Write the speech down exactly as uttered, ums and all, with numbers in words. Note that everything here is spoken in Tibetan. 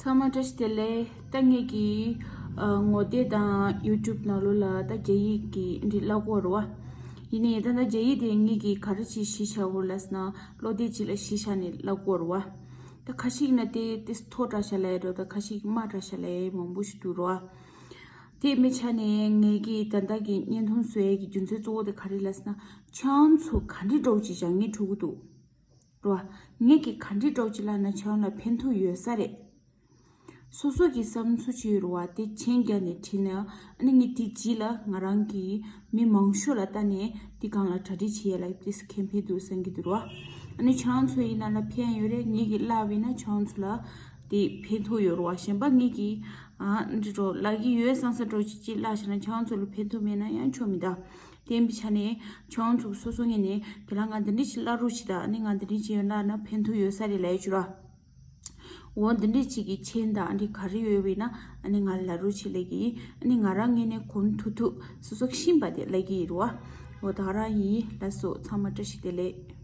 ཚང་མ་བཀྲ་ཤིས་བདེ་ལེགས། ད་ངེད་ཀྱི་ཨ་ངོ་དེབ་དང་ཡུ་ཊུབ་ནང་ལོགས་ལ་ད་རྒྱ་ཡིག་གི་འདི་བཀླག་གོ་རེད་བ། ཡིན་ནའི་ད་ད་རྒྱ་ཡིག་དེ་ངེད་ཀྱིས་ག་རེ་ཅིག་གཞི་བཞག་གོ་ལབ་ན་བློ་དེབ་ཅིག་ལ་གཞི་བཞག་ནས་བཀླག་གོ་རེད་བ། ད་ཁ་ཤས་ན་དེ་དེ་མཐོ་དྲགས་ཤག་ལབ་ཡ་འདྲ། ད་ཁ་ཤས་དམའ་དྲགས་ཤག་ལབ་ཡ་མང་པོ་ཞིག་འདུག་རེད་བ། དེ་མི་ཆ་ནས་ངེད་ཀྱིས་ད་ལྟ་གི་བརྙན་ཐུང་བཟོ་ཡ་གི་རྒྱུ་མཚན་གཙོ་བོ་དེ་ག་རེ་ལབ་ན། ཁྱེད་རང་ཚོ་ག་འདྲི་འདྲ་བོ་ཅིག་བྱ་ངེས་འགྲོ་གི་འདུག་རེད་བ། ངེད་ཀྱིས་ག་འདྲི་འདྲ་བོ་ཅིག་བཀླག་ན་ཁྱེད་རང་ལ་ཕན་ཐོགས་ཡོད་ས་རེད། སོ་སོ་གི་བསམ་ཚུལ་ཅིག་ཡོད་རེད་བ། དེ་མཆན་རྒྱག་ནས་བྲིས་ན་ཨ་ནི་ངས་དེ་རྗེས་ལ་ང་རང་གི་མི་མང་ཤོས་ལ་ལྟ་ནས་དེ་སྒང་ལ་གྲ་སྒྲིག་བྱེད་ཡ་ལ་དེ་ཁེ་ཕན་འདུག་བསམ་གྱི་འདུག་རེད་བ། ཨ་ནི་ཁྱེད་རང་ཚོ་ཡིན་ན་ལ་ཕན་ཡོད་རེད། ངེད་ཀྱིས་བཀླགས་པ་ཡིན་ན་ཁྱེད་རང་ཚོ་ལ་དེ་ཕན་ཐོགས་ཡོད་རེད་བ། གཞན་པ་ངེད་ཀྱིས་ཨ་འདི་འདྲ་བོ་བཀླག་གི་ཡོད་བསམ་ས་འདྲ་བོ་ཅིག་ཅིག་བཀླགས་བྱས་ན་ཁྱེད་རང་ཚོ་ལ་ཕན་ཐོགས་མེད་ན་ཡང་ཆོ་མི་ད། དེ་ཡིན་པའི་ཆ་ནས་ཁྱེད་རང་ཚོ་སོ་སོ་ངོས་ནས་དེ་ལ་ང་འདི་འདྲ་ཞིག་བཀླག་རོགས་བྱེད་ད། ཨ་ནི་ང་འདི་འདྲ་ཞིག་ཡོད་ན་ན་ཕན་ཐོགས་ཡོད་ས་རེད་ལབ་ཡ་ཅིག་ར། འོ་འདི་འདྲ་ཅིག་གི་མཆན་དང་ཨ་འདི་ག་རེ་ཡོད་པ་ཡིན་ན་ཨ་ནི་ང་ལ་རོགས་བྱེད་ལབ་ཀྱི་ཡིན། ཨ་ནི་ང་རང་ངོས་ནས་གོམས་ཐུག་ཐུག་སོ་སོ་ཤེས་པ་དེ་ལབ་ཀྱི་ཡིན་རེད་བ། འོ་ད་ག་རང་ཡིན། ལགས་སོ། ཚང་མ་བཀྲ་ཤིས་བདེ་ལེགས།